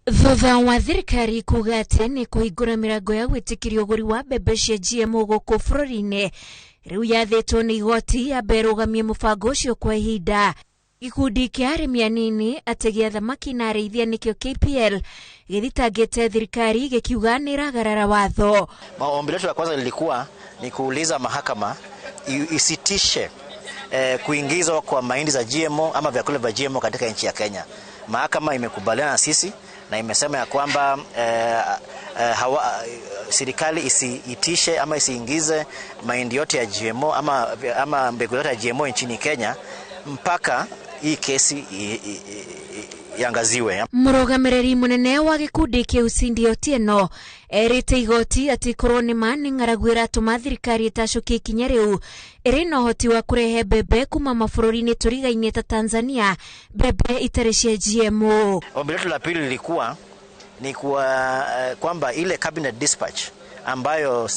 Thutha wa thirikari kuga atĩ nĩ kũhingũra mĩrango ya gwĩtĩkĩria ũgũri wa mbembe cia GMO gũkũ bũrũri-inĩ, rĩu yathĩtwo nĩ igoti yambe ĩrũgamie mũbango ũcio kwa ihinda. Gĩkundi kĩa arĩmi anini, ategi a thamaki na arĩithia nĩkĩo KPL gĩthitangĩte thirikari gĩkiuga nĩ ĩragarara watho. Ombi letu la kwanza lilikuwa ni kuuliza mahakama isitishe kuingizwa kwa mahindi za GMO ama vyakula vya GMO katika nchi ya Kenya. Mahakama imekubaliana na sisi na imesema ya kwamba serikali isiitishe ama isiingize mahindi yote ya GMO ama mbegu yote ya GMO nchini Kenya mpaka hii kesi iangaziwe. Mũrũgamĩrĩri mũnene wa gĩkundi kĩu Cindy Otieno erĩte igoti atĩ korwo nĩ ma nĩ ng'aragu ĩratũma thirikari ĩtacũkie ikinya rĩu, ĩrĩ na ũhoti wa kũrehe mbembe kuma mabũrũri-inĩ tũrigainie ta Tanzania, mbembe itarĩ cia GMO. Ombi letu la pili lilikuwa ni kwamba ile cabinet dispatch ambayo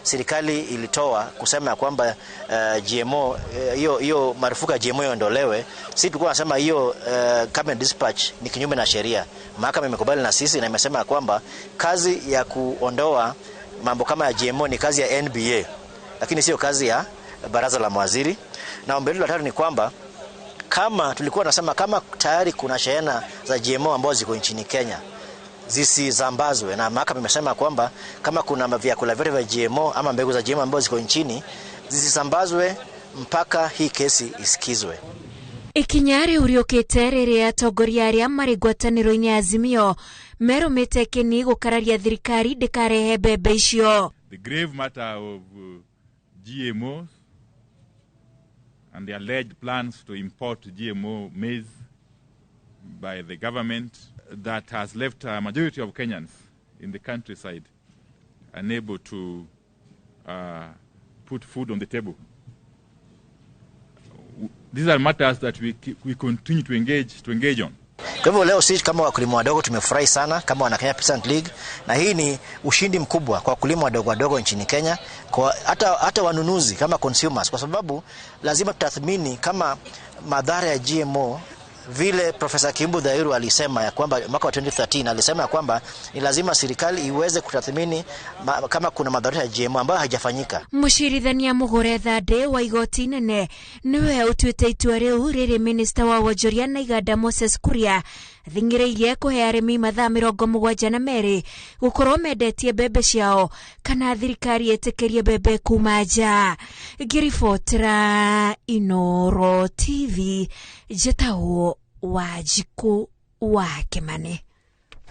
serikali ilitoa kusema ya kwamba GMO, hiyo marufuku ya GMO iondolewe, sisi tulikuwa tunasema hiyo cabinet dispatch ni kinyume na sheria. Mahakama imekubali na sisi na imesema kwamba kazi ya kuondoa mambo kama ya GMO ni kazi ya NBA, lakini sio kazi ya baraza la mawaziri. Na ombi la tatu ni kwamba kama tulikuwa tunasema kama tayari kuna shehena za GMO ambazo ziko nchini Kenya zisizambazwe, na mahakama imesema kwamba kama kuna vyakula vyote vya GMO ama mbegu za GMO ambazo ziko nchini zisisambazwe mpaka hii kesi isikizwe. Ikinya rĩu rĩũkĩte rĩrĩa atongoria arĩa marĩ ngwatanĩro-inĩ ya Azimio merũmĩte kĩni gũkararia thirikari ndĩkarehe mbembe icio. The grave matter of GMOs and the alleged plans to import GMO maize by the government that has left a majority of Kenyans in the countryside unable to put food on the table. These are matters that we continue to engage on. Kwa hivyo leo sisi kama wakulima wadogo tumefurahi sana kama wana Kenya Peasant League, na hii ni ushindi mkubwa kwa wakulima wadogo wadogo nchini Kenya, kwa hata wanunuzi kama consumers, kwa sababu lazima tutathmini kama madhara ya GMO vile Profesa Kimbu Thairu alisema ya kwamba mwaka wa 2013 alisema ya kwamba ni lazima serikali iweze kutathmini kama kuna madhara ya GMO ambayo haijafanyika. Mũcirithania Mũgũre Thande wa igoti inene nĩwe ũtuĩte itua rĩu rĩrĩ minista wa wonjoria na iganda Moses Kuria athing'ĩrĩirie kũhe arĩmi mathaa 72 gũkorwo mendetie mbembe ciao kana thirikari ĩtĩkĩrie mbembe kuma nja. Ngĩribotera Inoro TV, njĩtagwo Wanjikũ wa Kĩmani.